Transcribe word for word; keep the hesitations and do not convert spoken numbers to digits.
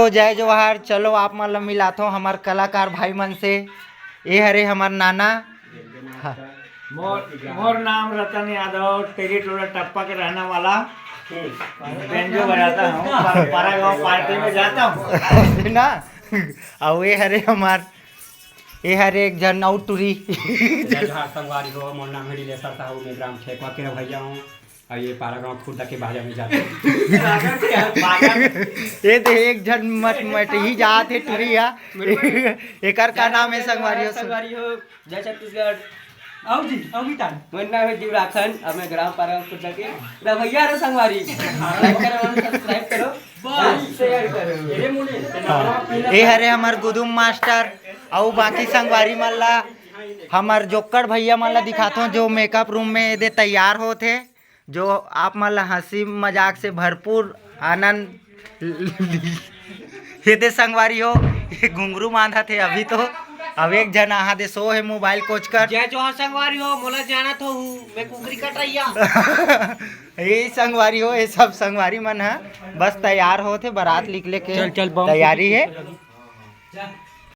तो जय जोहार। चलो, आप मन ला मिलाथो हमर कलाकार भाई मन से। ए हरे हमर नाना। हाँ। मोर मोर नाम रतन यादव, टेरी टोला टप्पा के रहने वाला। बेंजो बजाता हूँ, पर-, पारा गांव पार्टी में जाता हूँ। ना। अउ ए हरे हमार, ए हरे एक झन अउ टुरी। जय जोहार संगवारी हो, मोर नाम है डिलेसर साहू, मैं ग्राम ठेकवा के रवैया हूँ। और ये पारा गांव खुर्दा के बाजा में जाते हैं। पागल थे यार, पागल। ये तो एक झन मट मट ही जात हे टुरी हा। एकर का नाम है संगवारी हो? संगवारी हो, जय छत्तीसगढ़। आओ जी, आओ गीता। मोर नाम है जीवराखन, अब मैं ग्राम पारा खुर्दा के रवैया रो संगवारी। लाइक करो, सब्सक्राइब करो, बस। शेयर करो। हाँ। ए हरे हमर गुदुम मास्टर, अउ बाकी संगवारी मन ला, हमर जोक्कड़ भैया मन ला दिखाथों, जो मेकअप रूम में एदे तैयार होत हे, जो आप मन ला हंसी मजाक से भरपूर आनंद ये दे संगवारी हो, ये घुंघरू बांधत हे अभी तो। अब एक झन आहा दे सो हे मोबाइल कोचकट। जय जोहार संगवारी हो, मोला जाना तो हूँ, मैं कुकरी कटैया। ये संगवारी हो, ये सब संगवारी मन ह बस तैयार होत हे, बारात निकले के चल, चल, बम तैयारी हे। फूटी।